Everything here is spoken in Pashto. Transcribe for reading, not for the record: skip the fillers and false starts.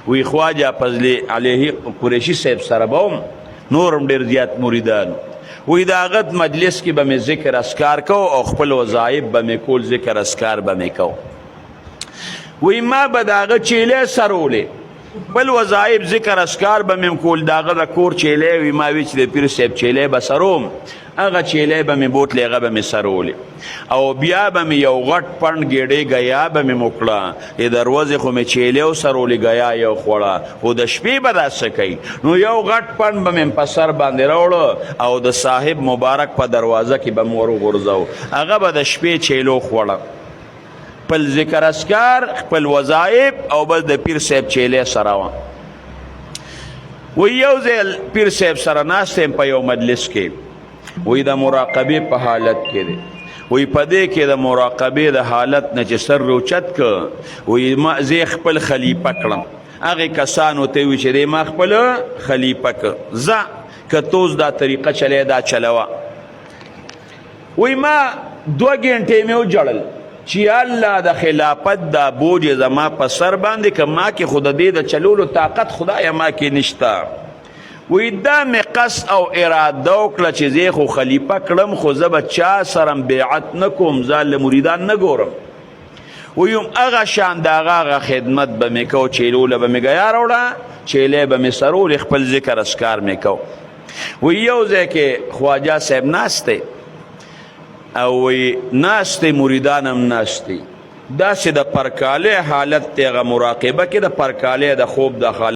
وی خواجه فضل علیه قریشی صاحب سره به هم نور هم ډېر زیات مریدان. وی د هغه مجلس کې به مې ذکر اسکار کو او خپل وظایف به مې کول، ذکر اسکار به مې کو. وی ما به د هغه چیلې سرولې، بل وظایف ذکر اسکار به مې کول، د هغه د کور چیلې. وی ما وی چې د پیر صاحب چیلې به سروم، هغه چیلې به مې بوتلې، هغه به مې سرولې. او بیا به مې یو غټ پڼ ګېډې ګیا به مې وکړه. د دروازې خو مې چیلې وسرولې، ګیا یې وخوړه، خو د شپې به دا څه کوي؟ نو یو غټ پڼ به مې په سر باندې راوړه او د صاحب مبارک په دروازه کې به مې ور وغورځاو، هغه به د شپې چیلو خوړه. خپل ذکر اسکار، خپل وظایف او بس د پیر صاحب چیلې سره وه. وی یو ځل پیر صاحب سره ناست یم په یو مجلس کې، وی د مراقبې په حالت کې دی. وی په دې کې د مراقبې د حالت نه چې سر روچت که، وی ما زه خپل خلیفه کړم. هغه کسانو ته وی چې دی ما خپل خلیفه که، زه که توز دا طریقه چلی دا چلوه. وی ما 2 ګنټې مې وژړل چې الله د خلافت دا بوج زما په سر باندې که ما کې خو د دې د چلولو طاقت خدایه ما کې نشته. وی دا مې قصد او اراده وکړه چې زه خو خلیفه کړم، خو زه به چا سره بیعت نه کوم، ځان له مریدان نه ګورم. ویم هغه شان د هغه هغه خدمت به مې کو، چیلو له به مې ګیا راوړه، چیلې به مې سرولې، خپل ذکر اسکار مې کو. وی یو ځای کې خواجه صاحب ناست دی او وی ناست دی، مریدان هم ناست دي. داسې د پرکالې حالت دی، هغه مراقبه کې د پرکالې د خوب د حالت.